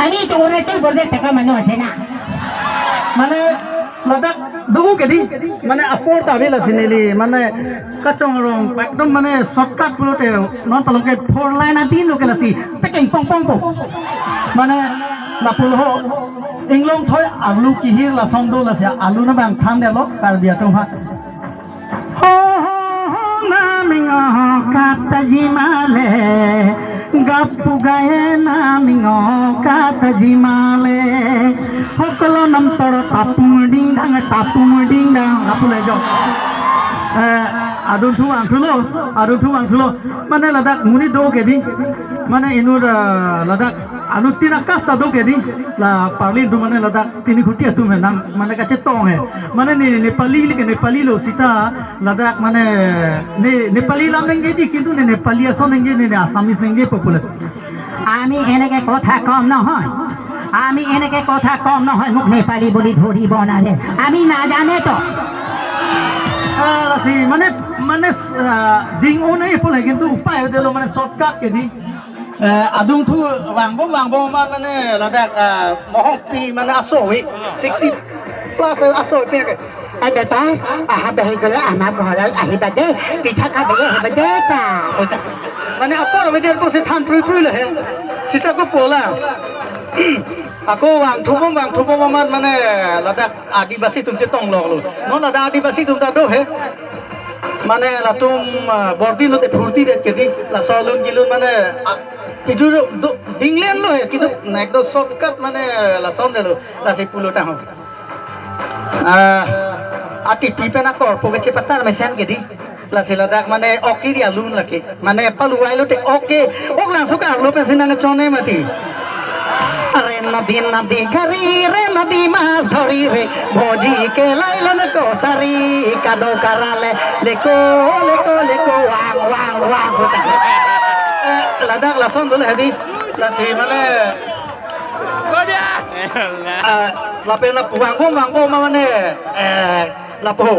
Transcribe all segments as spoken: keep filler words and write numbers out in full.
Ani to ore tu borde taka mano asena. Mane ladak dugu kedi, mane apor ta ave lasi neli, mane kachong rong ekdom mane shortcut pulote non palong ke four lane adin lo ke lasi pekeng pong pong po. Mane lapulo ho Inglong thoi alu kihir lason do lasi alu na bang than delo Karbi atum ha. Ho ho ho naming ho kata jimale, gapu gaye naming ho kata jimale. Hoklo nam tor tapung ding dang tapung ding dang lapu le jo. Eh, adun thu ang thulo, adun thu ang thulo. Mane ladak muni do kedi. Mane inut, eh, ladak anuttin akas ta do kedi. La parlin tu mane ladak tini khuti atum he nang mane kachetong he. Mane ne Nepali le ke Nepali lo sita ladak mane ne Nepali lam nengge di kintu ne Nepali ason nengge ne, ne Assamese nengge popular. আমি এনেকে কথা কম নহয়, আমি এনেকে কথা কম নহয়, মোক নেপালী বুলি ধৰিব নালাগে, আমি নাজানে তো। Ah, lasi mane mane ah, ding o nai pula kintu upai delo mane shortcut kedi. Eh, adung thu vangbom vangbom ma mane ladak ah, mohong pi mane aso we sixty plus aso pi ke. Ada ta, aha bahi gula ama gula ahi bade, pitha ka bade ahi bade ta. Mane apor bade ko se than prui prui lo he. Sita ko pola. Ako vang thubom vang thubom amat mane ladak Adibasi atum chetong lok lo. Non ladak Adibasi atum ta do he. Mane latum ah, bordin lote phurti det kedi laso alun gilun mane ah, pijur do dinglen lo he kintu na ekdom shortcut mane lason delo lasi pulo ta ho. Ah, ati pi pen akorpo kechepatar mesen kedi. Lasi ladak mane ok kiri alun lake. Mane paluai lote ok ke. Ok langso ke arlo pensi nangchone mati. Are nadi nadi gari re nadi mas dhori re. Bhoji ke lailo na ko sari kado karale. Leko leko leko wang wang wang. Eh, ladak lason dole hadi. Lasi mane ah, lapen lapu vangbom vangbom ma mane eh, lapu.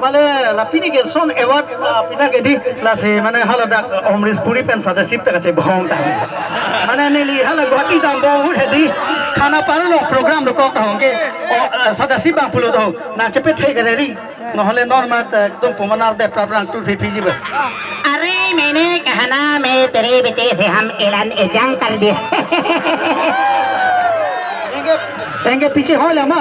Mane la pini ke son award ah, pina kedi lasi mane haladak Omrish Puri pen sada sip ta kachebong ta. Mane neli hala Guwahati dambom hedi khana parlo program dokok ta hongke. O, ah, sada sip bang pulo to. Nang chepe thai ka ri. Nohole non mat ekdom pumanar de prap rang tu phi phi jiba. अरे मैंने कहा ना मैं तेरे बेटे से हम ऐलान एजांग कर दिया। Engke, engke piche hoi la ma.